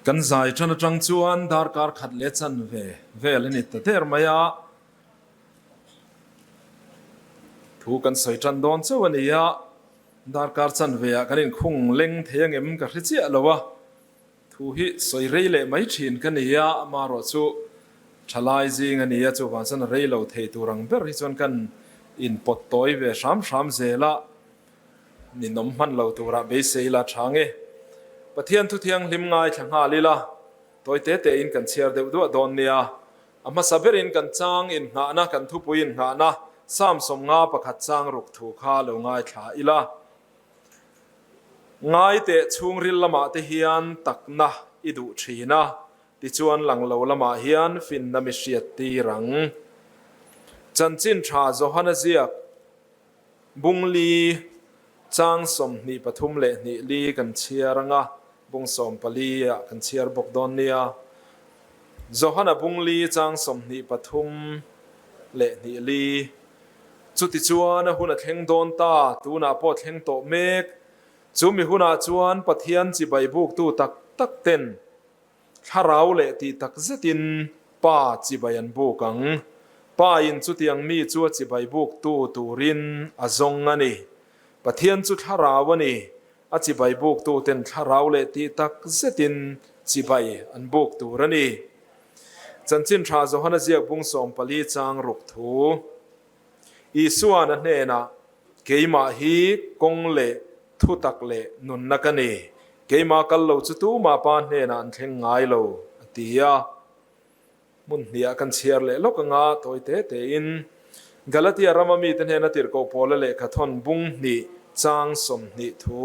Kan zai tan atang chuan darkar khat leh chanve vel a ni ta der mai a. Thu kan sawi tan dawn chauh a ni a, darkar chanve ah kan inkhung leng thei angem ka hre chiah lo a. Thu hi sawi rei leh mai thin ka ni a, amaherawh chu thalai zing a ni a, chuvang chuan a rei lo thei tur ang ber hi chuan kan inpawt tawi ve hram hram zel a, ninawm hman lo turah beisei ila tha nge. Pathian thu thianghlim ngaithla nghal ila, tawi te tein kan chhiar deuh duah dawn nia. A hmasa berin kan chang inngahna, kan thupui inngahna, Psalm 51 pakhat chang ruk thu kha lo ngaithla ila. Ngai teh chhungril lamah te hian takna i duh thin a, tichuan lang lo lamah hian finna mi hriat tir ang. Chanchin tha Johana ziak Bungli chang 23 leh 2 li kan chhiar ang a, bung 14 ah kan chhiar bawk dawn nia. Johana Bungli chang 23 leh 2 li. Chutichuan a hun a thleng dawn ta, tunah pawh thleng tawh mek. Chu mi hunah chuan Pathian chibai buktu tak tak ten thlarau leh tih tak zetin Pa chibai an buk ang. Pa in chutiang mi chu a chibai buktu turin a zawng a ni. Pathian chu thlarau a ni, a chibai buktu ten thlarau leh tih tak zetin chibai an buk tur a ni. Chanchin Tha Johana ziak bung 14 chang ruk thu. Isuan a hnenah, Keimah hi kawng leh thutak leh nunna ka ni. Keimah kal lo chu tumah Pa hnenah an thleng ngai lo, a ti a. Hmun hniah kan chhiar leh lawk anga tawi te tein Galatia rama mite hnena tirhkoh Paula lehkha thawn bung hnih chang 20 thu.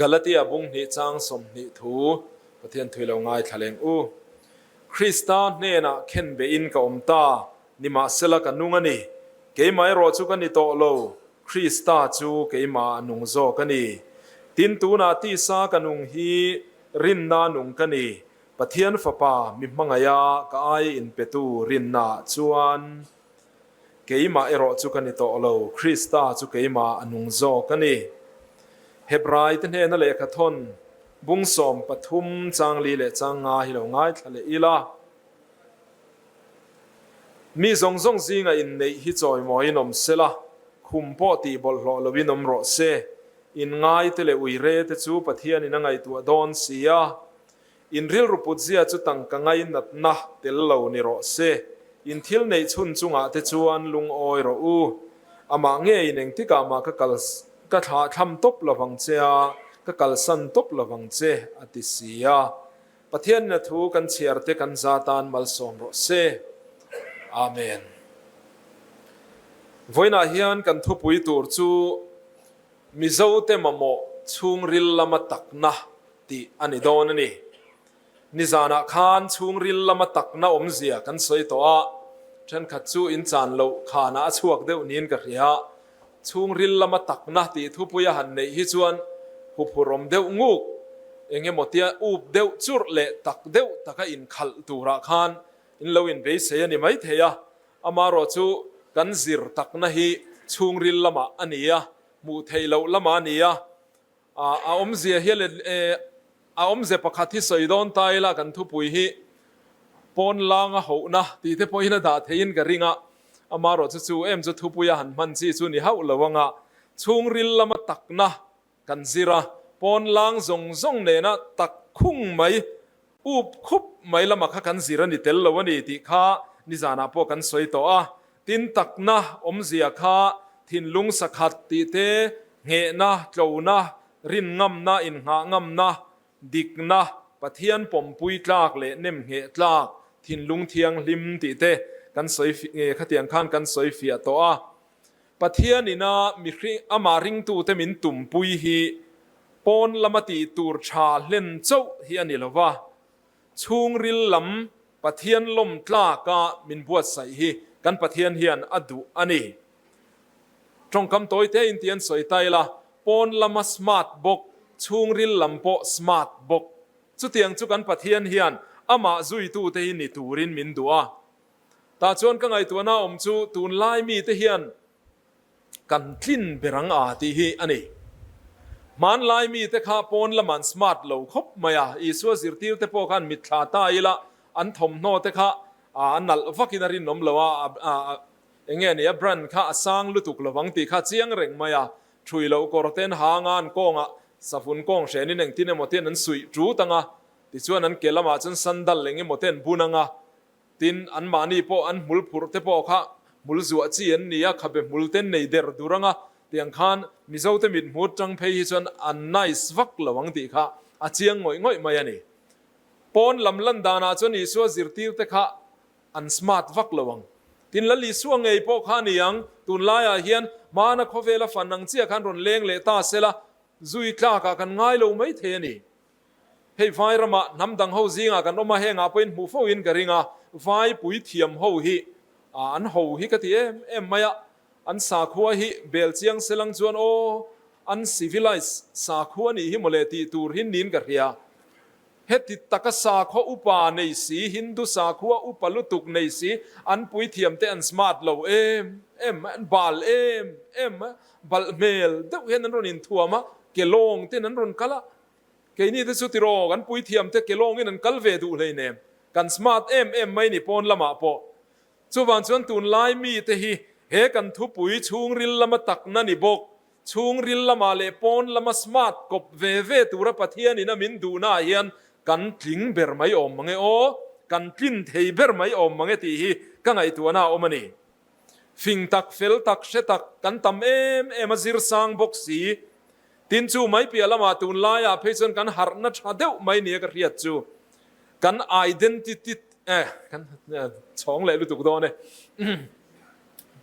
Galatia bung hnih chang 20 thu. Pathian thui lo ngaithla leng u. Krista hnenah khen behin ka awm ta, nimahsela ka nung a ni. Keimah erawh chu ka ni tawh lo, Krista chu keimah a nung zawk a ni. Tin, tunah tisa ka nung hi rinna nung ka ni. Pathian Fapa mi hmangaiha ka aia inpetu rinnaah chuan keimah erawh chu ka ni tawh lo, Krista chu keimah a nung zawk a ni. Hebraite hnena lehkha thawn bung 13 chang li leh chang nga hi lo ngaithla leh ila. Mi zawng zawng zinga inneih hi chawimawiin awm sela, khum pawh tih bawlhhlawh loin awm rawh se. Inngaite leh uire te chu Pathianin a ngaihtuah dawn si a. In rilru putzia chu tangka ngainatna tel lo ni rawh se. In thil neih chhun chungah te chuan lungawi rawh u. Amah ngeiin engtikah mah ka kal ka thlah thlam tawp lovang che a, ka kalsan tawp lovang che, a ti si a. Pathianin a thu kan chhiar te kan za tan malsawm rawh se. Amen. Vawiinah hian kan thupui tur chu Mizote mamawh chhungril lama takna tih a ni dawn a ni. Nizanah khan chhungril lama takna awmzia kan sawi tawh a, thenkhat chu in chan loh khanah a chhuak deuh niin ka hria. Chhungril lama takna tih thupui a han neih hi chuan huphurhawm deuh nguk, eng emaw tia up deuh churh leh tak deuh taka inkhalh turah khan in lo inbeisei a ni maithei a. Amaherawh chu kan zir takna hi chhungril lamah a ni a, hmuh theih loh lamah a ni a. A awmzia hi a awmze pakhat hi sawi dawn ta ila kan thupui hi pawn langa hohna tih te pawhin a dah theiin ka ring a, amaherawh chu chu em chu thupui a han hman chi chu ni hauh lo anga chhungril lama takna kan zir a, pawn lang zawng zawng nena tak khung mai up khup mai lama kha kan zir a ni tel lo a ni tih kha nizanah pawh kan sawi tawh a. Tin takna awmzia kha thinlung sakhat tih te, nghehna, tlona, rinngamna, innghah ngamna, dikna, Pathian pawmpui tlak leh nemngheh tlak, thinlung thianghlim tih te kan sawi khatiang khan kan sawi fiah tawh a. Pathian ina mihring amah ringtute min tumpui hi pawn lama tih tur tha hlen chauh hi a ni lova, Chhungril lam Pathian lawm tlaka min buatsaih hi kan Pathian hian a duh a ni. Tawngkam tawi te in ti an sawi ta ila, pawn lama smart bawk, chhungril lam pawh smart bawk. Chutiang chu kan Pathian hian amah zuitute hi ni turin min duh a. Tah chuan ka ngaihtuahna awm chu tunlai mite hian kan tlin ber ang a tih hi a ni. Hmanlai mite kha pawn lam an smart lo khawp mai a, Isua zirtirte pawh khan mitthla ta ila an thawmhnaw te kha a nalh vakin a rinawm lo a, eng nge ni a brand kha a sang lutuk lovang tih kha chiang reng mai a, ṭhui loh kawr ten hang a an kawngah savun kawng hrenin engtin emaw ten an suih ṭut ang a, tichuan an ke lamah chuan sandal eng emaw ten bun ang a, Tin, anmahni pawh an hmul phurh te pawh kha hmul zuah chi an ni a, khabe hmul te nei der dur ang a, tiang khan Mizote mithmut tang phei hi chuan an nice vak lo ang tih kha a chiang ngawih ngawih mai a ni. Pawn lam lan danah chuan Isua zirtir te kha an smart vak lo ang. Tin, Lal Isua ngei pawh kha a ni ang, tunlaiah hian hmana khawvela fan ang chiah khan rawn leng leh ta sela, zui tlakah kan ngai lo mai thei a ni. Hei vai ramah hnam dang ho zingah kan awm a, hengah pawhin hmuh fo in ka ring a, vai puithiam ho hi an ho hi ka ti em em mai a, an sakhua hi bel chiang selang chuan aw an civilized sakhua nih hi mawle tih tur hi niin ka hria. Heti taka sakhua upa nei si, Hindu sakhua upa lutuk nei si, an puithiam te an smart lo em em mai, an bal em em mai, balh hmel deuh hian an rawn inthuam a, ke lawng ten an rawn kal a, Keini te chu tiraw kan puithiam te kelawngin an kal ve duh hleinem, kan smart em em mai ni pawn lamah pawh. Chuvang chuan tunlai mite hi he kan thupui chhungril lama takna ni bawk, chhungril lamah leh pawn lama smart kawp ve ve tura Pathianin a min duhnaah hian kan tling ber mai awm mange aw, kan tlin thei ber mai awm mange tih hi ka ngaihtuahna a awm a ni. Fing tak, fel tak, hre tak kan tam em em a zir sang bawk si. Tin chu mai piah lamah tunlaiah phei chuan kan harhna tha deuh mai nia ka hriat chu kan identity eh kan chhawng leh lutuk dawn e.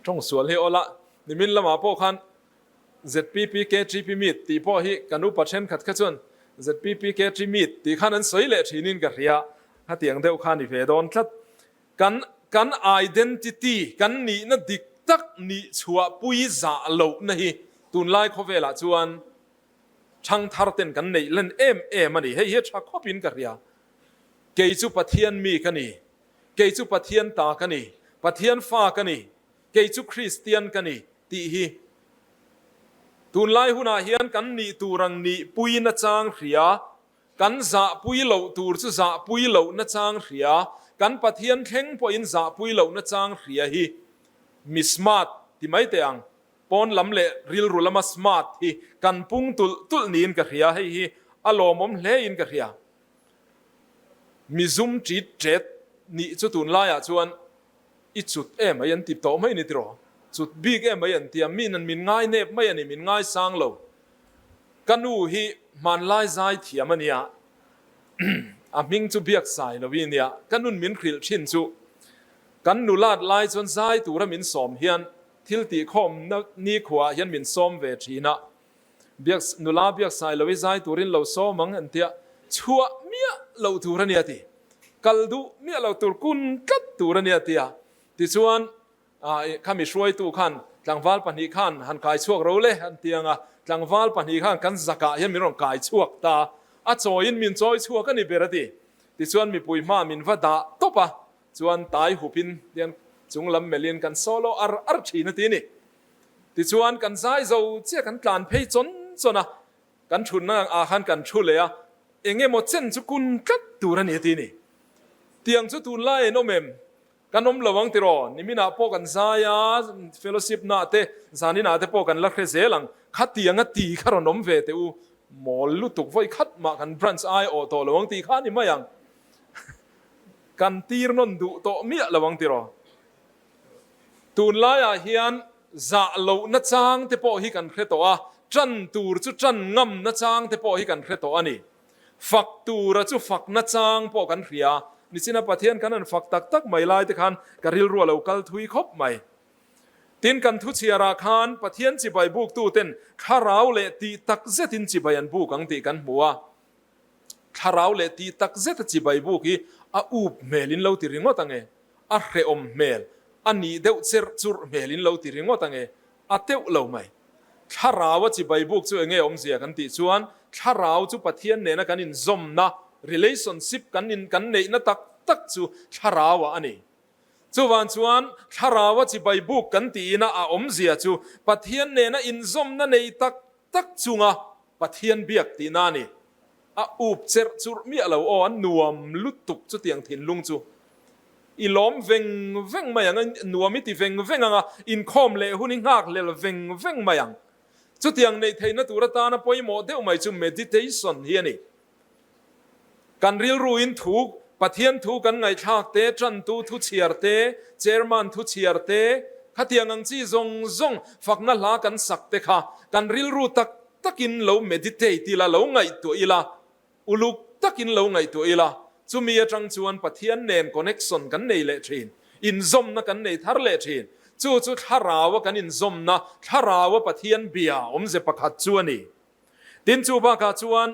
Tawng sual hi awla nimin lamah pawh khan ZPPKTP meet tih pawh hi kan upa thenkhat kha chuan ZPPKT meet tih khan an sawi leh thinin ka hria. Hetiang deuh kha ni ve dawn tlat. Kan kan identity, kan nihna dik tak nih chhuahpui zah lohna hi tunlai khawvelah chuan thangthar ten kan neih len em em a ni. Hei hi a tha khawpin ka hria. Kei chu Pathian mi ka ni, kei chu Pathian ta ka ni, Pathian fa ka ni, kei chu Kristian ka ni tih hi tunlai hunah hian kan nih tur ang nihpui nachang hria. Kan zahpui loh tur chu zahpui loh nachang hria, kan Pathian thleng pawhin zahpui loh nachang hria hi mi smart ti mai teh ang. Pawn lam leh rilru lama smart hi kan pung tulh tulh niin ka hria, hei hi a lawmawm hle in ka hria. Mi zum ṭit ṭet nih chu tunlaiah chuan I cut em mai an ti tawh mai ni tiraw? Cut bik em mai an ti a, min an min ngai nep mai a ni, min ngai sang lo. Ka nu hi hmanlai zai thiam a nia, a hming chu biak sai lo i nia, ka nun min hrilh thin chu kan nulat lai chuan zai tura min sawm hian thil tihkhawmna nikhuaah hian min sawm ve thin a, biak nula biak sai lo i zai turin lo sawm ang an tia, chhuah miah loh tur a nia ti. Kal duh miah lo tur kun tlat tur a nia tia. Tichuan khami hruaitu khan tlangval pahnih khan han kai chhuak ro le an ti ang a, tlangval pahnih khan kan zakah hian min rawn kai chhuak ta, a chawiin min chawi chhuak a ni ber a ti. Tichuan mipui hma min va dah tawp a, chuan tai hupin tian chung lam melhin kan solo ar ar thin a ti ni. Tichuan kan zai zo chiah kan tlan phei chawn chawn a, Kan thutna ah khan kan thu leh a, eng emaw chen chu kun tlat tur a ni a ti ni. Tiang chu tunlai an awm em? Kan awm lo ang tiraw? Niminah pawh kan zai a, fellowship na te, zaninah te pawh kan la hre zel ang. Khatiang a ti kha rawn awm ve teh u, mawl lutuk vawi khat mah kan branch ai awh tawh lo ang tih kha a ni mai ang. Kan tir nawn duh tawh miah lo ang tiraw? Tunlaiah hian zah loh nachang te pawh hi kan hre tawh a, tan tur chu tan ngam nachang te pawh hi kan hre tawh a ni. Fak tura chu fak nachang pawh kan hria. Nichina Pathian kan han fak tak tak mai lai te khan ka rilru a lo kal thui khawp mai. Tin, kan thuchhiarah khan Pathian chibai buktuten thlarau leh tih tak zetin chibai an buk ang tih kan hmu a. Thlarau leh tih tak zeta chibai buk hi a up hmel in lo ti ringawt ang e, a hrehawm hmel, a nih deuh cherh churh hmel in lo ti ringawt ang e, a teuh lo mai. Thlarau a chibai buk chu enge awmzia kan tih chuan thlarau chu Pathian nena kan inzawmna, relationship, kan in kan neihna tak tak chu thlarau ah a ni. Chuvang chuan thlarau a chibai buk kan tihina a awmzia chu Pathian nena inzawmna nei tak tak chunga. Pathian biak tihna a ni. A up cherh churh miah lo aw, a nuam lutuk chutiang thinlung chu. I lawm veng veng mai ang a, nuam i ti veng veng ang a, inkhawm leh hun i nghak hlel veng veng mai ang. Chutiang neih theihna tur atana pawimawh deuh mai chu meditation hi a ni. Kan rilruin thu, Pathian thu kan ngaihthlak te, tantu thu chhiar te, chairman thu chhiar te, khatiang ang chi zawng zawng fakna hla kan sak te kha kan rilru tak takin lo meditate ila, lo ngaihtuah ila, uluk takin lo ngaihtuah ila, chumi atang chuan Pathian nen connection kan nei leh thin, inzawmna kan nei thar leh thin. Chu chu thlaraua kan inzawmna, thlaraua Pathian bia awmze pakhat chu a ni. Tin, chu bakah chuan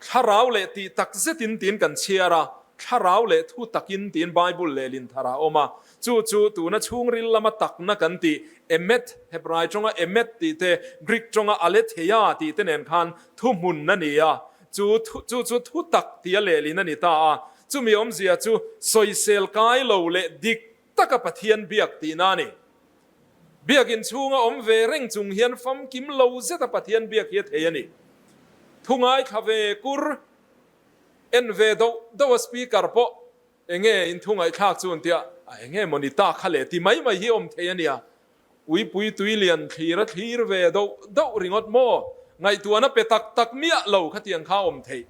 Thlarau leh tih tak zetin tiin kan chhiar a, thlarau leh thu takin tiin Bible lehlin thar a awm a. Chu chu tuna chhungril lama takna kan tih emet, Hebrai tawnga emet tih te, Greek tawnga aletheia tih te nen khan thuhmun a ni a. Chu chu chu thu tak tia lehlin a ni ta a. Chumi awmzia chu sawisel kai lo leh dik taka Pathian biak tihna a ni. Biakin chhunga awm ve reng chung hian famkim lo zeta Pathian biak hi a thei a ni. Thu ngaithla ve kur en ve doh doh a speaker pawh enge in thu ngaihthlak chu an tia a enge maw ni ta kha le ti mai mai hi awm thei a nia. Uipui tui lian thlir a thlir ve doh doh ringawt maw? Ngaihtuahna pe tak tak miah lo khatiang kha awm theih.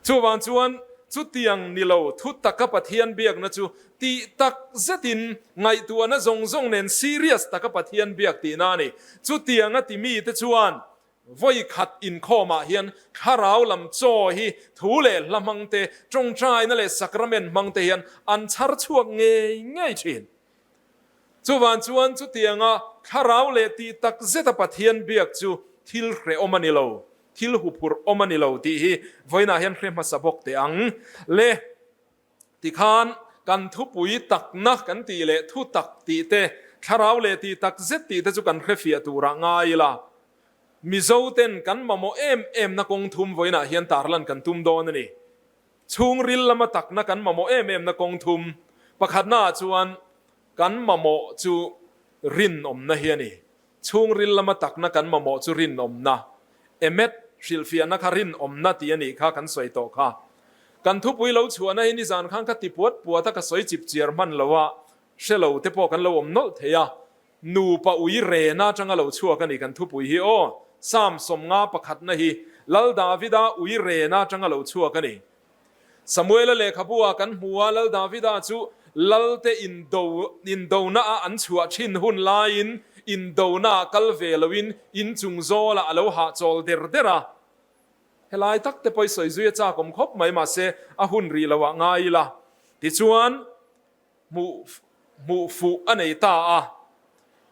Chuvang chuan chutiang ni lo thu taka Pathian biakna chu tih tak zetin ngaihtuahna zawng zawng nen serious taka Pathian biak tihna a ni. Chutianga ti mite chuan vawi khat inkhawmah hian thlarau lam chaw hi thu leh hla hmang te, tawngtaina leh sacrament hmang te hian an chhar chhuak ngei ngei thin. Chuvang chuan chutianga thlarau leh tih tak zeta Pathian biak chu thil hrehawm a ni lo. Thil huphurh awm a ni lo tih hi vawiinah hian hre hmasa bawk teh ang le. Tikhan kan thupui takna kan tih leh thu tak tih te, thlarau leh tih tak zet tih te chu kan hrefiah turah ngai ila. Mizo ten kan mamawh em em na kawng thum vawiinah hian tarlan kan tum dawn a ni. Chhungril lama takna kan mamawh em em na kawng thum pakhatna ah chuan kan mamawh chu rinawmna hi a ni. Chhungril lama takna kan mamawh chu rinawmna, Emet, hrilhfiahna kha rinawmna tih a nih kha kan sawi tawh kha. Kan thupui lo chhuahna hi nizan khan ka ti puat puat a, ka sawi chip chiar hman lo a, hre lo te pawh kan lo awm nawlh thei a. Nupa ui rena atanga lo chhuak a ni kan thupui hi aw. Psalm 50 pakhatna hi Lal Davida ui rena atanga lo chhuak a ni. Samuela lehkhabu ah kan hmu a, Lal Davida chu Lalte indo indona ah an chhuah thin hun laiin indona ah kal ve loin inchung zawlah a lo hahchawl der der a. Helai tak te pawh i sawi zui a chak awm khawp mai mahse a hun rih lo ah ngai ila. Tichuan. Hmuh hmuh fuh a nei ta a.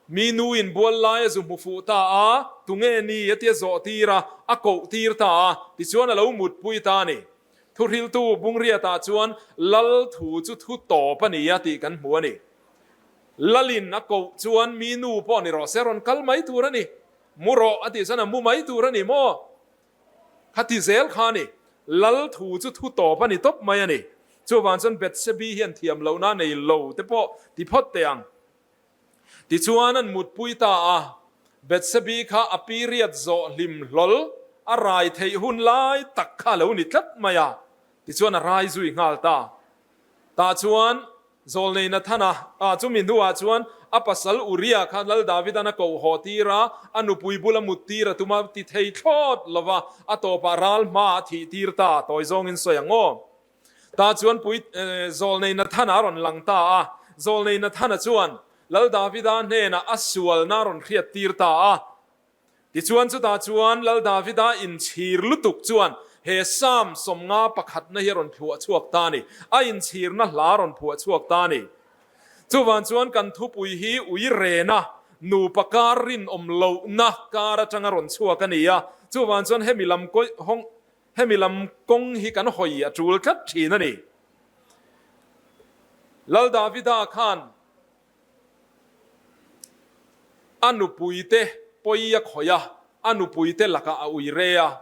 Mi nu in bual lai a zu hmu fuh ta a, tunge ni a tia zawh tir a, a koh tir ta a, tichuan a lo mutpui ta a ni. Thuhriltu Bungriatah chuan Lal thu chu thu tawp a ni a tih kan hmu a ni. Lalin a koh chuan mi nu pawh ni rawh se rawn kal mai tur a ni. Mu rawh a tih chuan a mu mai tur a ni maw? Kha ti zel kha a ni. Lal thu chu thu tawp a ni tawp mai a ni. Chuvang chuan Bethsebi hian thiam lohna nei lo te pawh ti phawt teh ang. Tichuan an mutpui ta a, Bethsebi kha a period zawh hlim hlawl a rai theih hun lai tak kha a lo ni tlat mai a, tichuan a rai zui nghal ta. Tah chuan Zawlnei Nathana ah chumi hnuah chuan a pasal Uria kha Lal Davidan a koh haw tir a, a nupui bula mut tir a tum a, ti thei thlawt lo va, a tawpah ral hmaah a thih tir ta, tawi zawngin sawi ang aw. Tah chuan pui Zawlnei Nathana a rawn lang ta a, Zawlnei Nathana chuan Lal Davida hnenah a sualna a rawn hriat tir ta a. Tichuan chutah chuan Lal Davida inchhir lutuk chuan he Psalm 50 pakhatna hi a rawn phuah chhuak ta a ni. A inchhirna hla a rawn phuah chhuak ta a ni. Chuvang chuan kan thupui hi ui rena nupa kar rinawm lohna kar atanga rawn chhuak a ni a. Chuvang chuan hemi lam hemi lam kawng hi kan hawi a tul tlat thin a ni. Lal Davida khan A nupuite pawi a khawih a, a nupuite lakah a ui re a.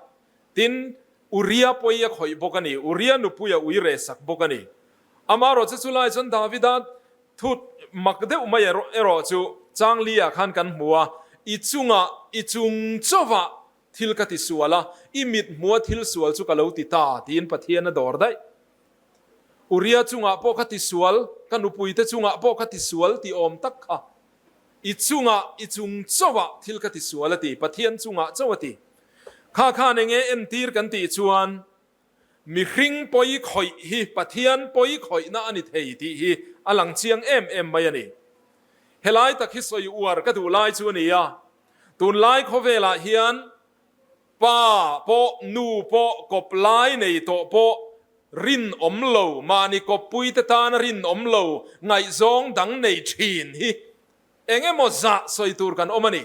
Tin, Uria pawi a khawih bawk a ni, Uria nupui a ui re sak bawk a ni. Amaherawhchu chu lai chuan Davida thu mak deuh mai erawh chu Changli-ah khan kan hmu a, I chungah, i chung chauhah. thil ka tisual a, i mit hmua thil sual chu ka lo ti ta, tiin Pathian a dawr daih. Uria chungah pawh ka tisual, ka nupuite chungah pawh ka tisual tih awm tak kha. I chungah, i chung chauhah thil ka tisual a ti, Pathian chungah chauh a ti. Kha khan enge entir kan tih chuan, Mihring pawi khawih hi Pathian pawi khawihna a ni thei tih hi a lang chiang em em mai a ni. Helai tak hi sawi uar ka duh lai chu a ni a, tunlai khawvelah hian pa pawh nu pawh kawp lai nei tawh pawh rinawm lo, mahni kawppuite tana rinawm lo ngaihzawng dang nei thin hi eng emaw zah sawi tur kan awm a ni.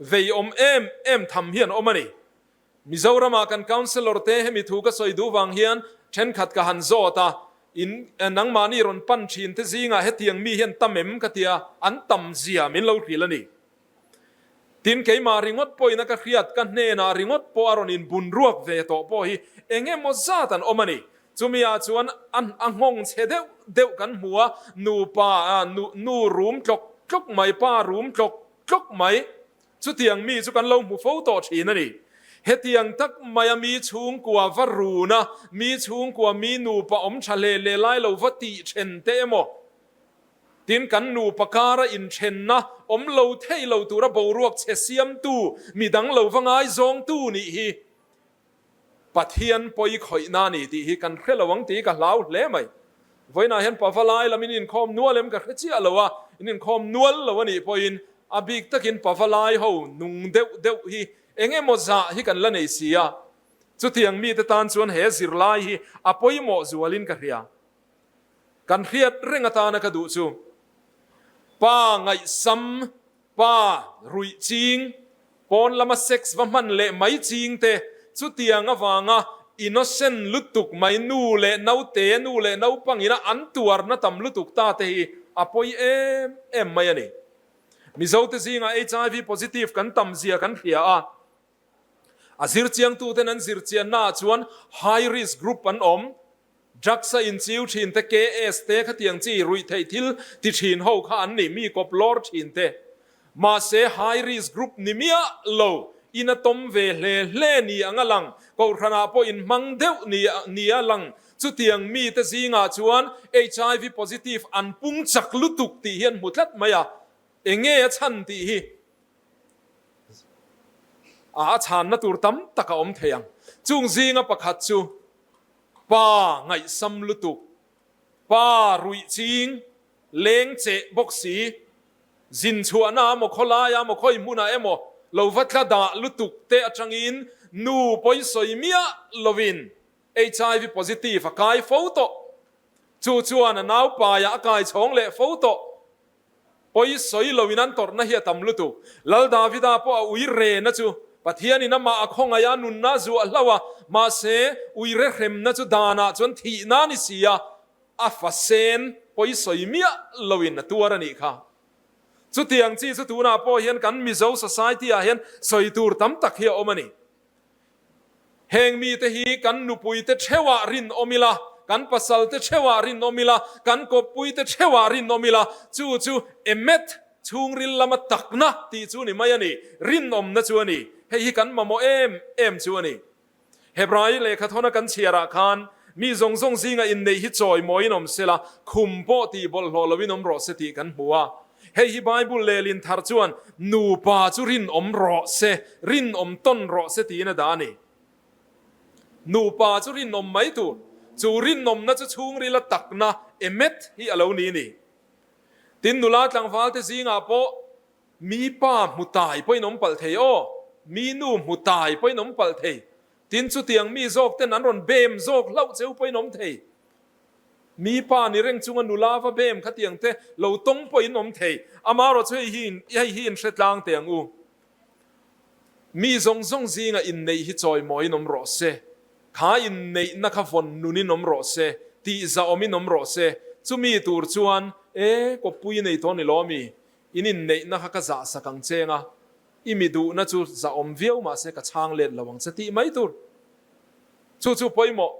Veiawm em em tham hi an awm a ni. Mizorama kan Councillor te hemi thu ka sawi duh vang hian thenkhat ka han zawt a, in nangmahni rawn pan thin te zingah hetiang mi hian tam em ka tia, an tam zia min lo hrilh a ni. Tin, keimah ringawt pawhin a ka hriat, ka hnenah ringawt pawh a rawn inbun ruak ve tawh pawh hi eng emaw zat an awm a ni. Chumi ah chuan a a nghawng chhe deuh deuh kan hmu a, nupa nu nu rum tlawk tlawk mai, pa rum tlawk tlawk mai, Chutiang mi chu kan lo hmu fo tawh thin a ni. Hetiang tak maia mi chhungkua va run a, mi chhungkua mi nupa awm tha hle hle lai lo va tih then te emaw? Tin, kan nupa kara inthenna awm lo thei lo tura boruak chhe siamtu, mi dang lo va ngaizawngtu nih hi Pathian pawi khawihna a ni tih hi kan hre lo ang tih hi ka hlau hle mai. Vawiinah hian Pavalai lam in inkhawm nual em ka hre chiah lo a, in inkhawm nual lo a nih pawhin a bik takin Pavalai ho nung deuh deuh hi eng emaw zah hi kan la nei si a, chutiang mite tan chuan he zirlai hi a pawimawh zualin ka hria. Kan hriat reng atana ka duh chu pa ngaihsam Pa ruih ching, pawn lama sex va hman leh mai ching te, chutiang avanga innocent lutuk mai nu leh naute, nu leh naupangina an tuarna tam lutuk ta te hi a pawi em em mai a ni. Mizote zingah HIV positive kan tam zia kan hria a, a zirchiangtuten an zirchiannaah chuan high risk group an awm, Drugs a inchiu thin te, KS te, khatiang chi ruih theih thil ti thin ho kha an ni, mi kawp lawr thin te. Mahse high risk group ni miah lo, in a tawm ve hle hle ni ang a lang, kohhranah pawh in hmang deuh ni ni a lang, chutiang mi te zingah chuan HIV positive an pung chak lutuk tih hi an hmu tlat mai a, enge a chhan tih hi a chhanna tur tam tak a awm thei ang. Chung zinga pakhat chu. Pa ngaihsam lutuk, pa ruih ching, leng cheh bawk si, zin chhuahna emaw khawlaia emaw khawi hmunah emaw lo va tla dah lutuk te atangin nu pawisawi miah lovin HIV positive a kai fo tawh. Chu chuan a naupaiah a kai chhawng leh fo tawh. Pawi sawi loin an tawrhna hi a tam lutuk. Lal Davida pawh a ui rehna chu Pathianin amah a khawngaih a, nunna a zuah hlauh a, mahse ui rehremna chu danah chuan thihna a ni si a, a fa sen pawi sawi miah loin a tuar a nih kha. Chutiang chi chu tunah pawh hian kan Mizo society ah hian sawi tur tam tak hi a awm a ni. Heng mite hi kan nupuite theuhah rinawm ila, kan pasalte theuhah rinawm ila, kan kawppuite theuhah rinawm ila, chu chu emet chhungril lama takna tih chu ni mai a ni, rinawmna chu a ni. Hei hi kan mamawh em em chu a ni. Hebrai lehkhathawna kan chhiarah khan mi zawng zawng zinga inneih hi chawimawiin awm sela, khum pawh tih bawlhhlawh loin awm rawh se tih kan hmu a. Hei hi Bible lehlin thar chuan nupa chu rinawm rawh se, rinawm tawn rawh se tiin a dah a ni. Nupa chu rinawm mai tur, chu rinawmna chu chhungrila takna, emet, hi a lo ni a ni. Tin, nula tlangvalte zingah pawh mi pa hmu tai pawhin awm palh thei aw, mi nu hmu tai pawhin awm palh thei. Tin, chutiang mi zawk ten an rawn bem zawk hlauh cheu pawhin awm thei. Mi pa ni reng chunga nula va bem khatiang te lo tawng pawh in awm thei. Amaherawh chu hei hi hei hi in hre tlang teh ang u. Mi zawng zawng zinga inneih hi chawimawi in awm rawh se. Kha inneihna kha vawn nun in awm rawh se, tih zahawm in awm rawh se. Chumi tur chuan, E, kawppui nei tawh ni lo mi? In inneihna kha ka zah sak ang cheng a, i mi duhna chu zahawm viau mahse ka chhang let lo ang che tih mai tur. Chu chu pawimawh.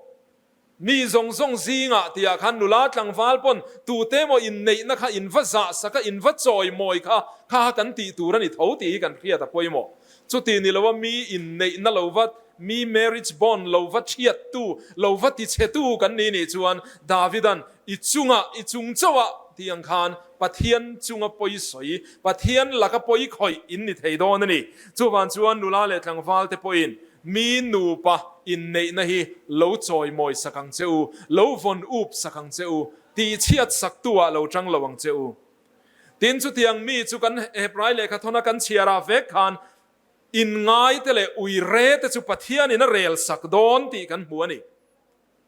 Mi zawng zawng zingah tihah khan nula tlangval pawn tute emaw inneihna kha in va zah sak a, in va chawi mawi kha kha kan tih tur a ni tho tih hi kan hriat a pawimawh. Chuti ni loa mi inneihna lo va, mi marriage bond lo va thiattu, lo va tichhetu kan ni nih chuan Davidan i chungah, i chung chauhah tih ang khan Pathian chunga pawi sawi, Pathian laka pawi khawih in ni thei dawn a ni. Chuvang chuan nula leh tlangval te pawhin Mi nupa inneihna hi lo chawimawi sak ang che u, lo vawn up sak ang che u, tihchhiat saktu ah lo tang lo ang che u. Tin, chutiang mi chu kan Hebrai lehkhathawna kan chhiar ah vek khan inngai te leh uire te chu Pathianin a rel sak dawn tih kan hmu a ni.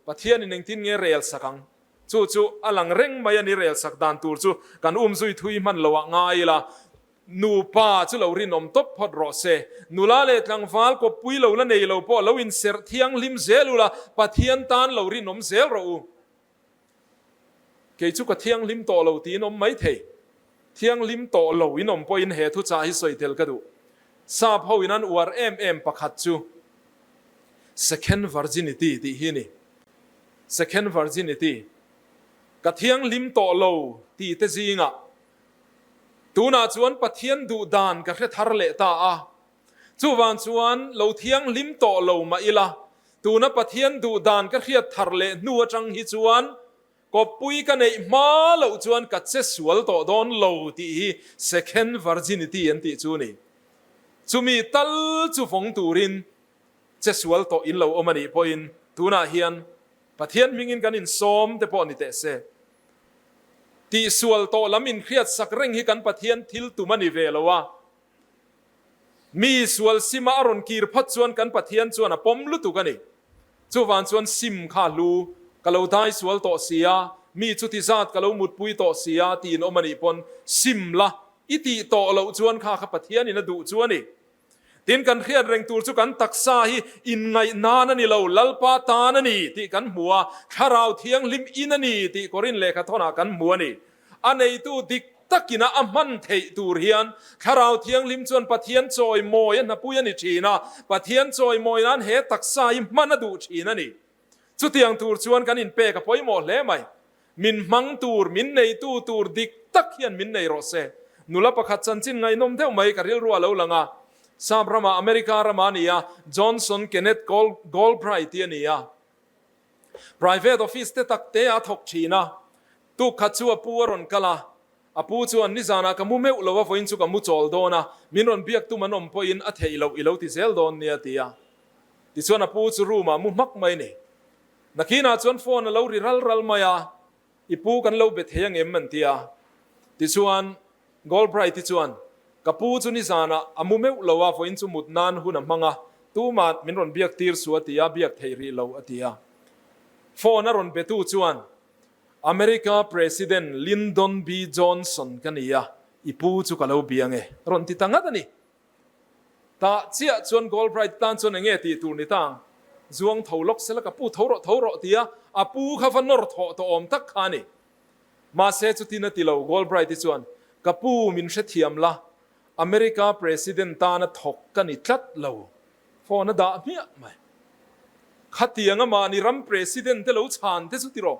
Pathianin engtin nge rel sak ang? Chu chu a lang reng mai a ni, rel sak dan tur chu kan umzui thui hman lo ah ngai ila, Nupa chu lo rinawm tawp phawt rawh se. Nula leh tlangval kawppui lo la nei lo pawh lo inserh thianghlim zel ula, Pathian tan lo rinawm zel rawh u. Kei chu ka thianghlim tawh lo tiin awm mai thei. Thianghlim tawh lo in awm pawhin he thuchah hi sawi tel ka duh. Sap ho in an uar em em pakhat chu Second Virginity tih hi a ni. Second Virginity, ka thianghlim tawh lo ti te zingah Tunah chuan Pathian duh dan ka hre thar leh ta a. Chuvang chuan lo thianghlim tawh lo mah ila, tuna Pathian duh dan ka hriat thar leh hnu atang hi chuan kawppui ka neih hma loh chuan ka che sual tawh dawn lo tih hi second virginity an tih chu a ni. Chumi tal chu vawng turin che sual tawh in lo awm a nih pawhin tunah hian Pathian hmingin kan insawm te pawh ni teh se. Tihsual tawh lam inhriat sak reng hi kan Pathian thil tum a ni ve lo a. Mi sual sima a rawn kir phawt chuan kan Pathian chuan a pawm lutuk a ni. Chuvang chuan sim kha hlu, ka lo dai sual tawh si a, mi chuti zat ka lo mutpui tawh si a tiin awm a nih pawn sim la, i tih tawh loh chuan kha kha Pathianin a duh chu a ni. Tin, kan hriat reng tur chu kan taksa hi inngaih nan a ni lo, Lalpa tan a ni tih kan hmu a, Thlarau Thianghlim in a ni tih Korin lehkhathawnah kan hmu a ni. A neitu dik takina a hman theih tur hian Thlarau Thianghlim chuan Pathian chawimawi a hnapui a ni thin a, Pathian chawimawi nan he taksa hi hman a duh thin a ni. Chutiang tur chuan kan inpek a pawimawh hle mai. Min hmang tur, min neitu tur dik tak hian min nei rawh se. Nula pakhat chanchin ngaihnawm deuh mai ka rilru a lo lang a. Sap ramah, America ramah a ni a, Johnson Kenneth Galbraith tih a ni a. Private office te tak te a thawk thin a. Tuk khat chu a pu a rawn kal a. A pu chuan, Nizanah ka mu meuh lo a, vawiin chu ka mu chawl dawn a, min rawn biak tum an awm pawhin a theih loh i lo ti zel dawn nia, a ti a. Tichuan a pu chu room ah mu hmak mai a ni. Nakinah chuan phone a lo ri ral ral mai a, I pu kan lo be thei angem an ti a. Tichuan Galbraith-i chuan, Ka pu chu nizanah a mu meuh lo a, vawiin chu mut nan hun a hmang a, tumah min rawn biak tir su a ti a, biak theih rih lo a ti a. Phone a rawn betu chuan, America President Lyndon B. Johnson ka ni a, i pu chu ka lo bia nge, rawn ti ta ngat a ni. Tah chiah chuan Galbraith tan chuan enge tih tur ni ta ang? Zuang tho lawk sela ka pu tho rawh tho rawh tia a pu kha va nawr thawh tawh awm tak kha a ni. Mahse chutin a ti lo, Galbraith-i chuan, Ka pu min hrethiam la, America President tana thawk ka ni tlat lo, phone a dah hmiah mai. Khatianga mahni ram President te lo chhan te chu ti rawh.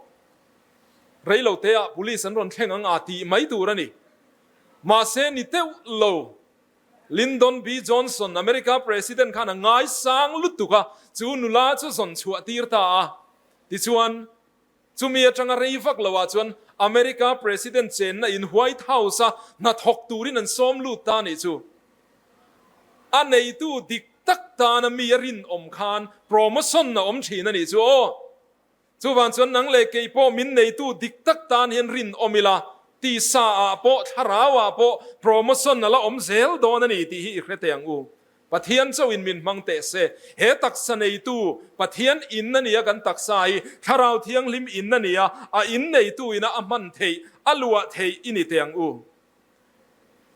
Reiloteah police an rawn thleng ang a tih mai tur a ni. Mahse ni teuh lo. Lyndon B. Johnson, America President khan a ngaisang lutuk a, chu nula chu zawn chhuah tir ta a. Tichuan, chumi atanga rei vak lo ah chuan America President chenna in White House a hnathawk turin an sawm lut ta nih chu. A neitu dik tak tana mi a rinawm khan promotion a awm thin a nih chu aw. Chuvang chuan nang leh kei pawh min neitu dik tak tan hian rinawm ila, tisa ah pawh thlarau ah pawh promotion a la awm zel dawn a ni tih hi i hre teh ang u. Pathian chauhin min hmang teh se. He taksa neitu Pathian in a ni a kan taksa hi Thlarau Thianghlim in a ni a, a in neitu ina a hman theih, a luah theih i ni teh ang u.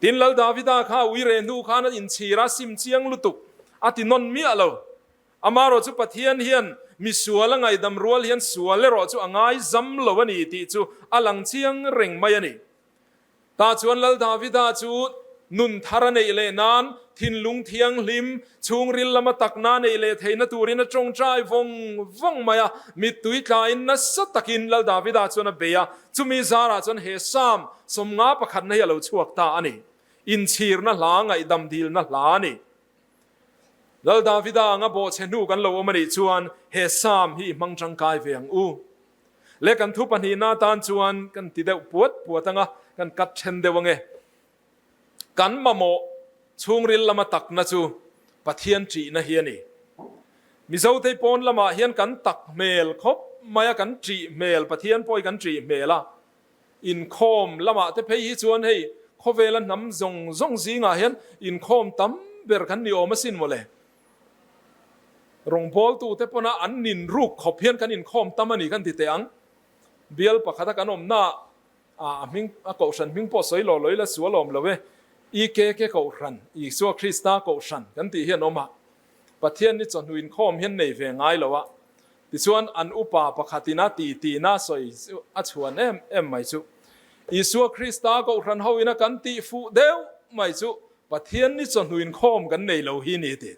Tin Lal Davida kha ui reh hnu khan a inchhir a sim chiang lutuk a ti nawn miah lo. Amarawh chu Pathian hian mi sual a ngaihdam rual hian sual erawh chu a ngaizam lo a ni tih chu a lang chiang reng mai a ni. Tah chuan Lal Davida chu nun thar a neih leh nan thinlung thianghlim, chhungril lama takna neih leh theihna turin a tawngtai vawng vawng mai a. Mittui tlain nasa takin Lal Davida chuan a bei a, chumi zarah chuan he Psalm 50 pakhatna hi a lo chhuak ta a ni. Inchhirna hla, ngaihdam dilna hla a ni. Lal Davida anga bawhchhe hnu kan lo awm a nih chuan he Psalm hi i hmang tangkai ve ang u. Le kan thu pahnihna atan chuan kan ti deuh puat puat anga kan cut then deuh ange. Kan mamawh chhungril lama takna chu Pathian ṭihna hi a ni. Mizotei pawn lamah hian kan tak hmel khawp mai a, kan ṭih hmel, Pathian pawh hi kan ṭih hmel a. Inkhawm lamah te phei hi chuan hei khawvela hnam zawng zawng zingah hian inkhawm tam ber kan ni awm asin mawle. Rawngbawltute pawna an nin ruk khawp hian kan inkhawm tam a ni kan ti teh ang. Bial pakhata kan awmnaah a hming a kohhran hming pawh sawi law law ila sual awm lo e. IKK kohhran, Isua Krista kohhran kan tih hi an awm a. Pathian ni chawhnu inkhawm hian nei ve ngai lo a. Tichuan an upa pakhatin a ti tina sawi chu a chhuan em em mai chu. Isua Krista kohhran ho ina kan tih fuh deuh mai chu Pathian ni chawhnu inkhawm kan nei lo hi ni ti.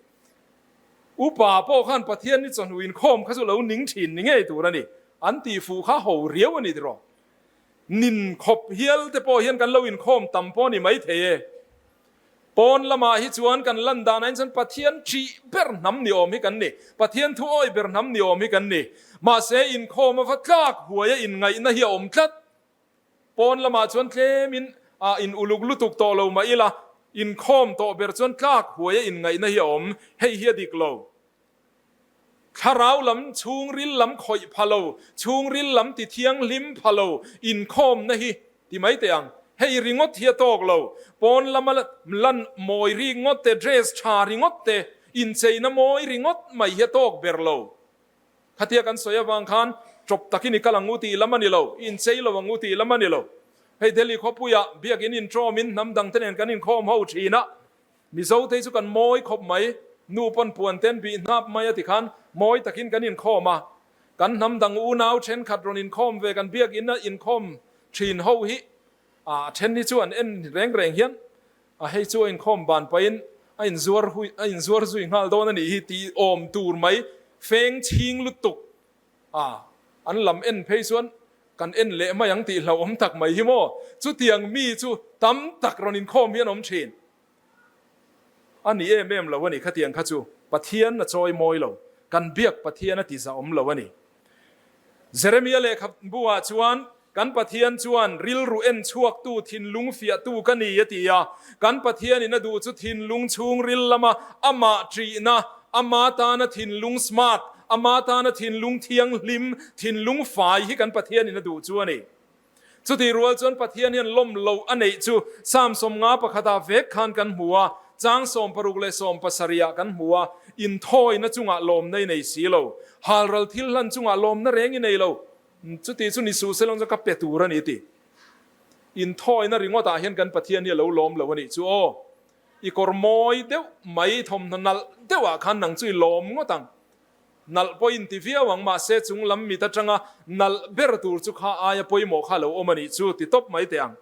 Upa pawh khan Pathian ni chawhnu inkhawm kha chu lo ning thin ni ngei tur a ni. An tih fuh kha ho riau a ni tiraw. Nin khawp hial te pawh hian kan lo inkhawm tam pawh a ni maithei e. Pawn lamah hi chuan kan lan dan ah chuan Pathian ṭih ber hnam ni awm hi kan ni. Pathian thu awi ber hnam ni awm hi kan ni. Mahse inkhawm ava tlak huai a inngaihna hi a awm tlat. Pawn lamah chuan tlemin ah in uluk lutuk tawh lo mah ila, inkhawm tawh ber chuan tlak huai a inngaihna hi a awm. Hei hi a dik lo. Thlarau lam chhungril lam khawih pha lo, chhungril lam ti thianghlim pha lo inkhawmna hi ti mai teh ang. Hei ringawt hi a tawk lo. Pawn lama lan mawi ringawt te, dress tha ringawt te, incheina mawi ringawt mai hi a tawk ber lo. Khatia kan sawi avang khan tawp takin i kal ang u tih lam a ni lo, i inchei lo ang u tih lam a ni lo. Hei Delhi khawpuiah biakin intawmin hnam dangte nen kan inkhawm ho thin a, Mizo te chu kan mawi khawp mai, nu pawn puan ten bih hnap mai a ti khan mawi takin kan inkhawm a, kan hnam dang unau thenkhat rawn inkhawm ve kan biakinn a inkhawm thin ho hi a then hi chu an en reng reng hian a hei chu a inkhawm ban pahin a inzuar hui a inzuar zui nghal dawn a nih hi tih awm tur mai feng chhing lutuk a an lam en phei chuan kan en leh mai ang tih hlauhawm tak mai hi maw chutiang mi chu tam tak rawn inkhawm hi an awm thin. A ni em em lo a ni khatiang kha chu Pathian a chawi mawi lo, kan biak Pathian a ti zahawm lo a ni. Jeremia lehkhabu ah chuan kan Pathian chuan rilru en chhuaktu thinlung fiahtu ka ni a ti a, kan Pathian in a duh chu thinlung chhungril lama amah ṭihna, ama tana thinlung smart, ama tana thinlung thianghlim, thinlung fai hi kan Pathian in a duh chu a ni. Chutih rual chuan Pathian hian lawm loh a neih chu Psalm 50 pakhatah vek khan kan hmu a, chang 60 leh 70 ah kan hmu a, inthawina chungah lawmna i nei si lo, halral thil hlan chungah lawmna reng i nei lo, chuti chu ni suh selawng chuan ka pe tur a ni ti. Inthawina ringawtah hian kan Pathian hi a lo lawm lo a nih chu aw. I kawr mawi deuh mai thawmhnaw nalh deuhah khan nang chu i lawm ngawt ang. Nalh pawh inti viau ang, mahse chung lam mit atanga nalh ber tur chu kha aia pawimawh kha lo awm a nih chu ti tawp mai teh ang.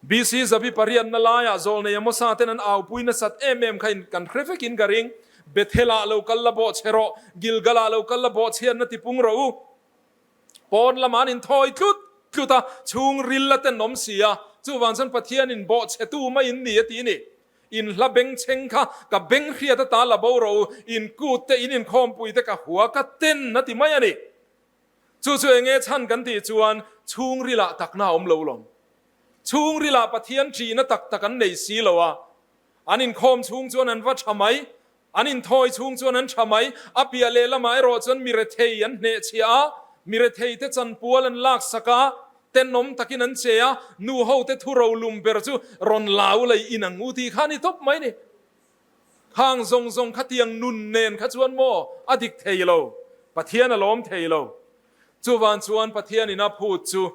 BC Zabi pariatna laiah Zawlnei Amosa ten an aupui nasat em em kha in kan hre vekin ka ring. Bethel-ah lo kal la bawh chhe rawh, Gilgal-ah lo kal la bawh chhiatna ti pung rawh u. Pawn lamah an inthawi tlut tlut a, chhungril la ten awm si a, chuvang chuan Pathianin bawh chhetu mai in ni a ti a ni. In hla bengchheng kha ka beng hriat ata la bo rawh u, in kut te, in inkhawmpui te ka hua ka ten a ti mai a ni. Chu chu enge chhan kan tih chuan chhungrilah takna a awm lo lawm. Chhungrilah Pathian ṭihna tak tak an nei si lo a, an inkhawm chhung chuan an va ṭha mai, an inthawi chhung chuan an ṭha mai, a piah lehlamah erawh chuan mi rethei an hnehchhiah a, mi rethei te chanpual an laksak a, Tenawm takin an che a, nu hote thu rolum ber chu rawn lau lei in ang u tih kha a ni tawp mai ni. Khang zawng zawng khatiang nun nen kha chuan maw a dik thei lo, Pathian a lawm thei lo. Chuvan chuan Pathian in a phut chu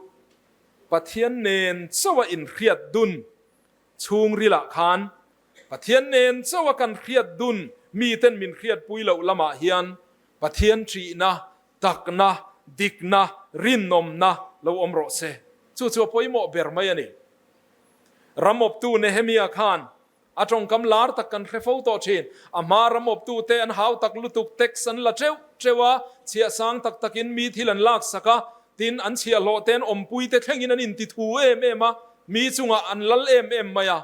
Pathian nen chauh a inhriat dun chhungrilah khan Pathian nen chauh a kan hriat dun miten min hriatpui loh lamah hian Pathian ṭihna Takna, dikna, rinawmna lo awm rawh se. Chu chu a pawimawh ber mai a ni. Ramawptu Nehemia khan A tawngkam lar tak kan hre fo tawh thin. A hma ram awptute an hau tak lutuk, tax an la teuh teuh a, chhiah sang tak takin mi thil an laksak a, tin an chhiahhlawh te an awmpuite thlengin an inti thu em em a, mi chungah an lal em em mai a.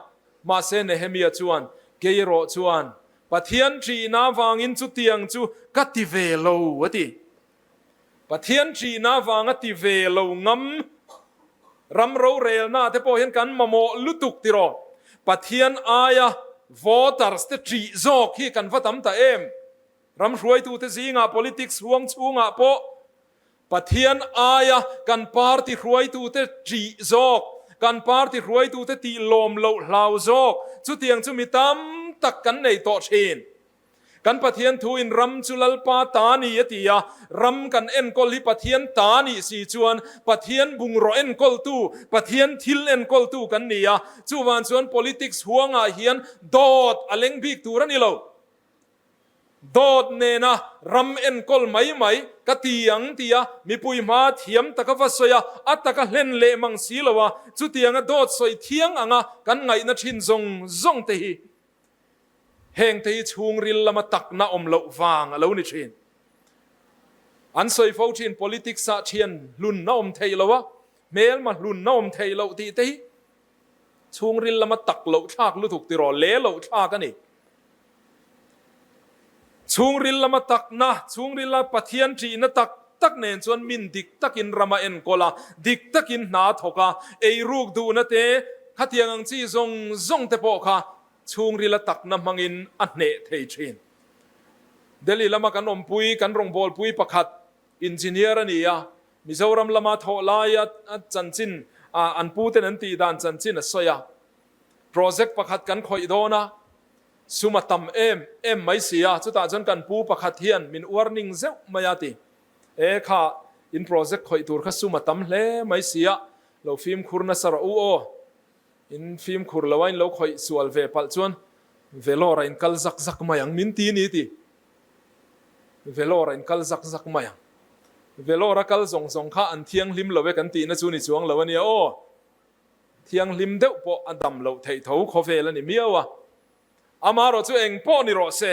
Mahse Nehemia chuan, Kei erawh chuan Pathian ṭihna avangin chutiang chu ka ti ve lo, a ti. Pathian ṭihna avanga ti ve lo ngam ram rorelna te pawh hian kan mamawh lutuk tiraw? Pathian aia voters te ṭih zawk hi kan va tam ta em? Ram hruaitute zingah politics huang chhungah pawh Pathian aia kan party hruaitute ṭih zawk, kan party hruaitute tih lawm loh hlau zawk chutiang chu mi tam tak kan nei tawh ṭhin. Kan Pathian thu in ram chu Lalpa ta ni a ti a, ram kan enkawl hi Pathian ta nih si chuan Pathian bungraw enkawltu, Pathian thil enkawltu kan ni a, chuvang chuan politics huangah hian dawt a leng bik tur a ni lo. Dawt nena ram enkawl mai mai ka ti ang tia mipui hma thiam taka va sawi a, a taka hlen leh mang si lo a, chutianga dawt sawi thiang anga kan ngaihna thin zawng zawng te hi Hengte hi chhungril lama takna awm loh vang a lo ni thin. An sawi fo thin politics ah thian hlun a awm theih lo a, hmelma hlun a awm theih loh tih te hi chhungril lama tak loh thlak lutuk tiraw le loh thlak a ni. Chhungril lama takna, chhungrila Pathian ṭihna tak tak nen chuan min dik takin ram a enkawl a, dik takin hna a thawk a, eiruk duhna te, khatiang ang chi zawng zawng te pawh kha Chhungrila takna hmangin a hneh thei thin. Delhi lama kan awmpui, kan rawngbawlpui pakhat engineer a ni a, Mizoram lama thawh laia chanchin an puten an tih dan chanchin a sawi a. Project pakhat kan khawih dawn a, sum a tam em em mai si a, chutah chuan kan pu pakhat hian min warning zeuh mai a ti. E kha, in project khawih tur kha sum a tam hle mai si a, lo fimkhur nasa rawh u aw. In fimkhur lo a in lo khawih sual ve palh chuan Vellore a in kal zak zak mai ang min ti ni ti. Vellore a in kal zak zak mai ang. Vellore a kal zawng zawng kha an thianghlim lo e kan tihna chu ni chuang lo a nia aw. Thianghlim deuh pawh a dam loh theih tho khawvel a ni miau a. Amaherawh chu eng pawh ni rawh se.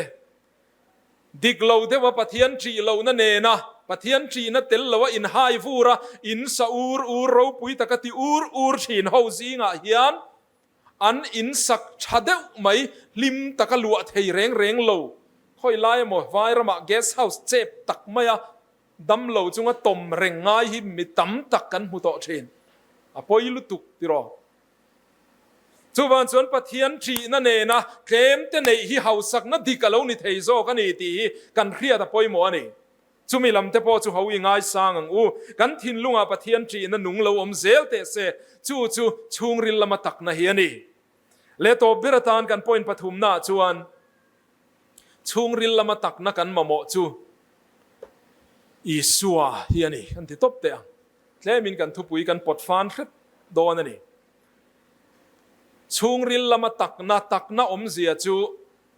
Dik lo deuha Pathian ṭih lohna nena Pathian ṭihna tel loa inhai vur a, in sa ur ur ropui taka ti ur ur ṭhin ho zingah hian an in sak ṭha deuh mai hlim taka luah thei reng reng lo. Khawi lai emaw vai ramah guest house chep tak maia dam lo chunga tawm reng ngai hi mi tam tak kan hmu tawh ṭhin. A pawi lutuk tiraw? Chuvang chuan Pathian ṭihna nena tlemte neih hi hausakna dik a lo ni thei zawk a ni tih hi kan hriat a pawimawh a ni. Chumi lamte pawh chu ho i ngaisang ang u. Kan thinlungah Pathian ṭihna nung lo awm zel teh se, chu chu chhungril lama takna hi a ni. Leh tawp ber atan kan point pathumnaah chuan chhungril lama takna kan mamawh chu Isua hi a ni kan ti tawp teh ang. Tlemin kan thupui kan pawt fan hret dawn a ni. Chhungril lama takna, takna awmzia chu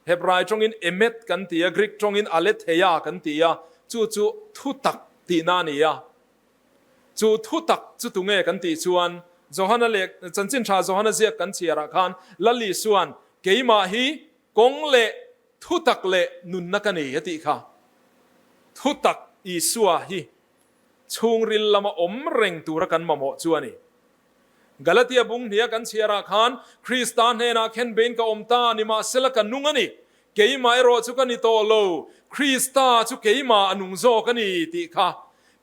Hebrai tawngin emet kan ti a, Greek tawngin aletheia kan ti a, chu chu thutak tihna a ni a. Chu thutak chu tunge kan tih chuan Johana leh Chanchin Tha Johana ziak kan chhiarah khan Lal Isua'n keimah hi kawng leh thutak leh nunna ka ni a tih kha. Thutak Isua hi chhungril lama awm reng tura kan mamawh chu a ni. Galatia bung hnia kan chhiarah khan, Krista hnenah khen bein ka awm ta, nimahsela ka nung a ni. Keimah erawh chu ka ni tawh lo, Krista chu keimah a nung zawk a ni, tih kha.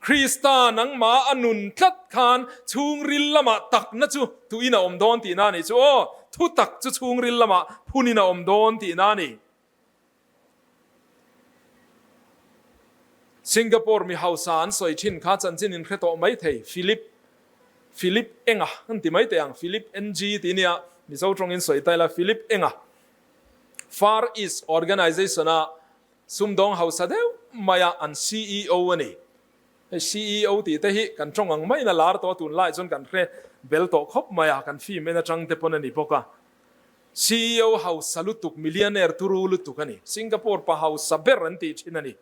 Krista nangmah a nun tlat khan chhungril lamah takna chu tuin a awm dawn tihna a nih chu aw, thutak chu chhungril lamah phunin a awm dawn tihna a ni. Singapore mi hausa an sawi thin kha chanchin in hre tawh mai thei, Philip, Philip Enga an ti mai teh ang, Philip NG tih nia Mizo tawngin sawi ta ila, Philip Enga Far East Organisation a sumdawng hausa deuh maia an ceo a ni. Hei ceo tih te hi kan tawng ang maiin a lar tawh a, tunlai chuan kan hre bel tawh khawp mai a, kan film en atang te pawn a ni bawk a. Ceo hausa lutuk, millionaire turu lutuk a ni. Singapore pa hausa ber an tih thin a ni.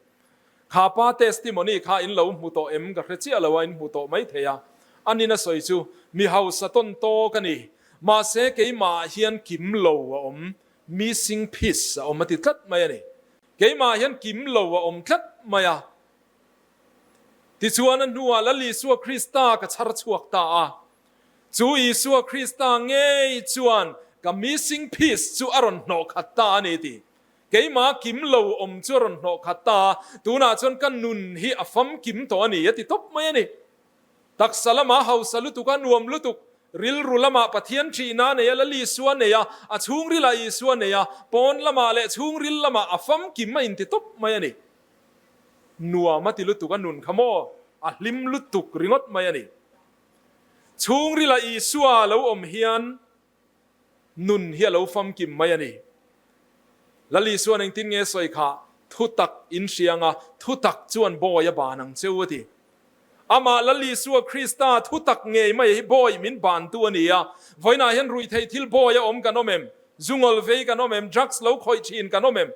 Kha pa testimony kha in lo hmu tawh em ka hre chiah lo a, in hmu tawh mai thei a. A nina sawi chu, mi hausa tawn tawk a ni. Mahse keimah ah hian kim lo a awm. missing piece a awm a ti tlat mai a ni. Keimah hian kim lo a awm tlat mai a. Tichuan a hnuah Lal Isua Krista ka chhar chhuak ta a. Chu Isua Krista ngei chuan ka missing piece chu a rawn hnawh khat ta a ni ti. Keimah kim lo awm chu a rawn hnawh khat ta a, tunah chuan ka nun hi a famkim tawh a ni a ti tawp mai a ni. Taksa lamah hausa lutuk a nuam lutuk, rilru lamah Pathian ṭihna nei a, Lal Isua nei a, a chhungrilah Isua nei a, pawn lamah leh chhungril lamah a famkim a inti tawp mai a ni. Nuam a ti lutuk a nun kha maw? A hlim lutuk ringawt mai a ni. Chhungrila Isua lo awm hian nun hi a lo famkim mai a ni. Lal Isua'n engtin nge sawi kha? Thutak in hriang a, thutak chuan bawi a ban ang che u a ti. Amah Lal Isua Krista thutak ngei mai hi bawi min bantu a ni a. Vawiinah hian ruihtheih thil bawi a awm kan awm em? Zungawl vei kan awm em? Drugs lo khawih thin kan awm em?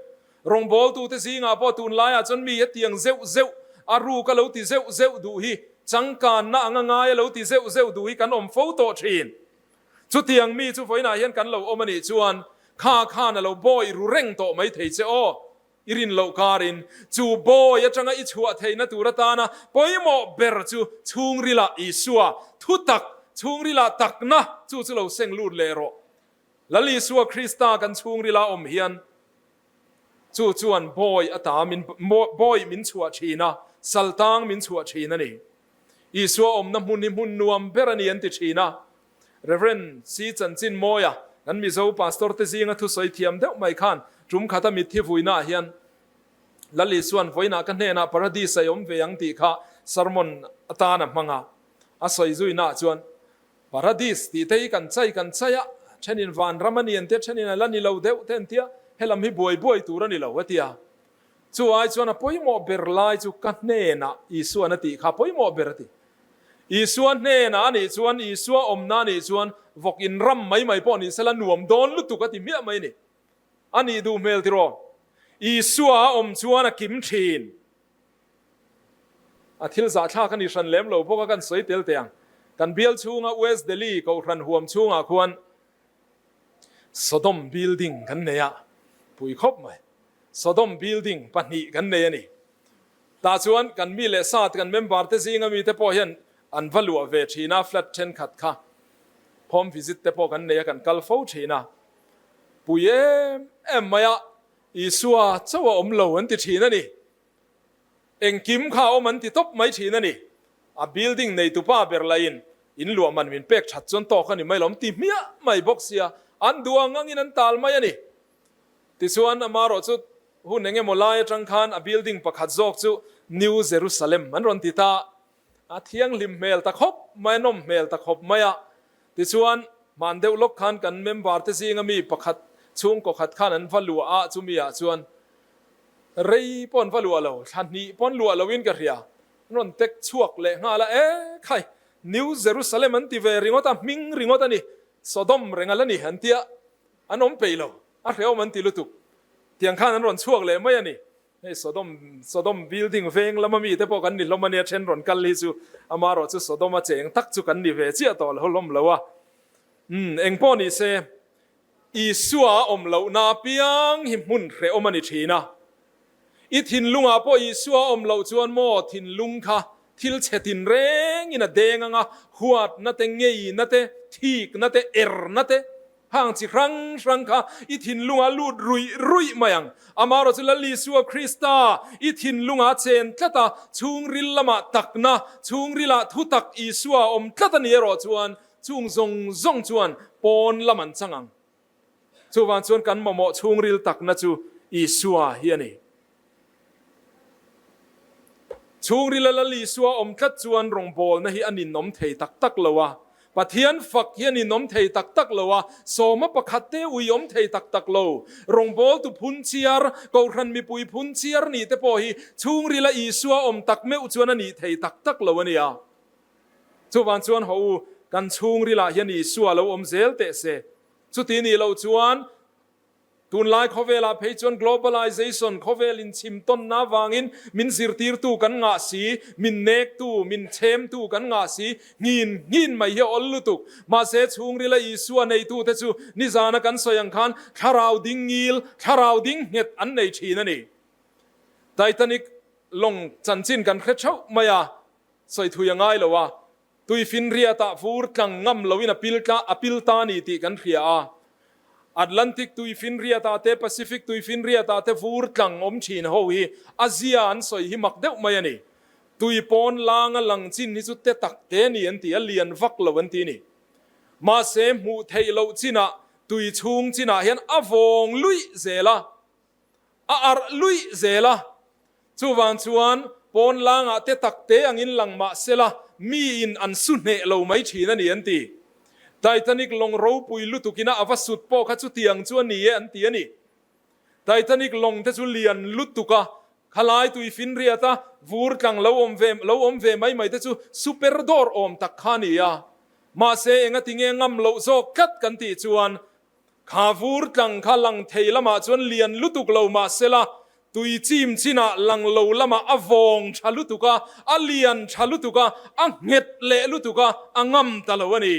Rawngbawltute zingah pawh tunlaiah chuan mi hetiang zeuh zeuh, a ruk a lo ti zeuh zeuh duh hi, changkanna anga ngai a lo ti zeuh zeuh duh hi kan awm fo tawh thin. Chutiang mi chu vawiinah hian kan lo awm a nih chuan kha khan a lo bawi ru reng tawh mai thei che aw. I rin loh karin chu bawi atanga i chhuah theihna tur atana pawimawh ber chu chhungrilah Isua thutak, chhungrilah takna chu chu lo seng lut leh rawh. Lal Isua Krista kan chhungrila awm hian chu chuan bawi ata min bawi min chhuah thin a, saltang min chhuah thin a ni. Isua awmna hmun hi hmun nuam ber a ni an ti thin a. Rev. C. Chanchin Mawia, kan Mizo pastor te zinga thusawi thiam deuh mai khan tum khata mitthi vuinaah hian Lal Isua'n vawiinah ka hnenah Paradis a i awm ve ang tih kha sermon atan a hmang a. A sawi zuinaah chuan Paradis tih te hi kan chai kan chai a, thenin vanram a ni an tia, thenin a la ni lo deuh te an tia, helam hi buai buai tur a ni lo a tia. Chu ai chuan a pawimawh ber lai chu ka hnenah Isua'n a tih kha a pawimawh ber a ti. Isua hnenah a nih chuan, Isua awmna a nih chuan vawk in ram mai mai pawh ni sela nuam dawn lutuk a ti hmiah mai a ni. A nih duh hmel tiraw? Isua a awm chuan a kim thin. A thil zahthlak a ni hran lem lo bawk a kan sawi tel teh ang. Kan bial chhunga West Delhi Kohhran huam chhungah khuan Sodom building kan nei a, pui khawp mai. Sodom building pahnih kan nei a ni. Tah chuan kan mi leh sa te kan member te zinga mi te pawh hian an va luah ve thin a, flat thenkhat kha home visit te pawh kan nei a, kan kal fo thin a. Pui em em mai a, Isua chauh a awm lo an ti thin a ni. Engkim kha a awm an ti tawp mai thin a ni. A building neitupa ber lahin in luah man min pek that chuan tawk a ni mai lo, an ti hmiah mai bawk sia, an duh ang angin an tal mai a ni. Tichuan amarawh chu hun eng emaw lai atang khan a building pakhat zawk chu New Jerusalem an rawn ti ta. A thianghlim hmel ta khawp mai, a nawm hmel ta khawp mai a. Tichuan, hman deuh lawk khan kan member te zinga mi pakhat chhungkaw khat khan an va luah a, chumi ah chuan rei pawh an va luah lo, thla hnih pawh an luah loin ka hria. An rawn tek chhuak leh nghal a, E khai, New Jerusalem an ti ve ringawt a, hming ringawt a ni, Sodom reng a la ni an ti a, an awm peih lo, a hrehawm an ti lutuk. Tiang khan an rawn chhuak leh mai a ni. Hei Sodom, Sodom building veng lama mite pawh kan ni hlawm a nia, then rawn kal hi chu amarawh chu Sodom a cheng tak chu kan ni ve chiah tawh lo hlawm lo a. Umm, eng pawh ni se, Isua a awm lohna apiang hi hmun hrehawm a ni thin a. I thinlungah pawh Isua a awm loh chuan maw thinlung kha thil chhe tinrengin a deng ang a, huatna te, ngeina te, thikna te, erna te, Hang chi hrang hrang kha i thinlungah lut ruih ruih mai ang. Amarawh chu Lal Isua Krista i thinlungah chen tlat a, chhungril lamah takna, chhungrilah thutak Isua a awm tlat a ni erawh chuan chung zawng zawng chuan pawn lam an chang ang. Chuvang chuan kan mamawh chhungril takna chu Isua hi a ni. Chhungrila Lal Isua awm tlat chuan rawngbawlna hi a ninawm thei tak tak lo a, Pathian fak hi a ninawm thei tak tak lo a, sawma pakhat te ui awm thei tak tak lo. Rawngbawltu phunchiar, Kohhran mipui phunchiar nih te pawh hi chhungrila Isua awm tak meuh chuan a nih thei tak tak lo a nia. Chuvang chuan haw u, kan chhungrilah hian Isua lo awm zel teh se. Chuti nih loh chuan. Tunlai khawvelah phei chuan globalization, khawvel inchhim tawnna avangin min zirtirtu kan ngah si, min nektu, min chhemtu kan ngah si, nghin nghin mai hi a awl lutuk. Mahse, chhungrila Isua neitute chu nizana kan sawi ang khan thlarau ding ngil, thlarau ding nghet an nei thin a ni. Titanic lawng chanchin kan hre theuh mai a, sawi thui a ngai lo a. Tuifinriatah vur tlang ngam loin a pil tla a pil ta ni tih kan hria a. Atlantic tuifinriatah te Pacific tuifinriatah te vur tlang awm thin ho hi a zia an sawi hi mak deuh mai a ni. Tui pawn langa lang chin hi chu te tak te ni an ti a, lian vak lo an ti ni. Mahse hmuh theih loh chinah tui chhung chinah hian a vawng luih zel a. A arh luih zel a, chuvang chuan pawn langah te tak te angin lang mah sela miin an su hneh lo mai thin a ni an ti. Titanic lawng ropui lutukina a va sut pawh kha chutiang chu a ni e an ti a ni. Titanic lawng te chu lian lutuk a, khalai tui finriat a vur tlang lo awm ve lo awm ve mai mai te chu super dawr awm tak kha a ni a. Mahse engatinge ngam loh zawk tlat kan tih chuan Kha vur tlang kha lang thei lamah chuan lian lutuk lo mah sela, tui chim chinah lang lo lamah a vawng tha lutuk a, a lian tha lutuk a, a nghet leh lutuk a, a ngam ta lo a ni.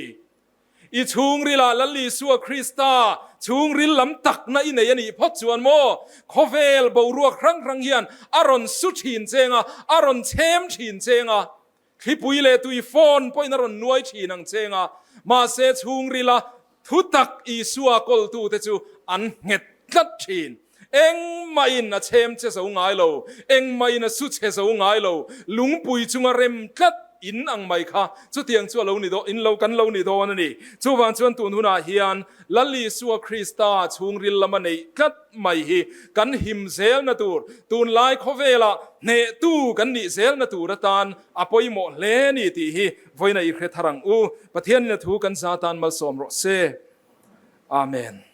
I chhungrilah Lal Isua Krista chhungril lam takna i nei a nih phawt chuan maw, khawvel boruak hrang hrang hian a rawn su thin cheng a, a rawn chhem thin cheng a, Thlipui leh tui phone pawhin a rawn nuai thin ang cheng a, mahse chhungrila thutak Isua kawltute chu an nghet tlat thin. Engmahin a chhem che zo ngai lo, engmahin a su che zo ngai lo, lungpui chunga rem tlat in ang mai kha chutiang chu a lo ni dawn, in lo kan lo ni dawn a ni. Chuvang chuan tun hunah hian Lal Isua Krista chhungril lama neih tlat mai hi kan him zelna tur, tunlai khawvela hnehtu kan nih zelna tur atan a pawimawh hle ni tih hi vawiin a i hre thar ang u. Pathianin a thu kan za tan malsawm rawh se. Amen.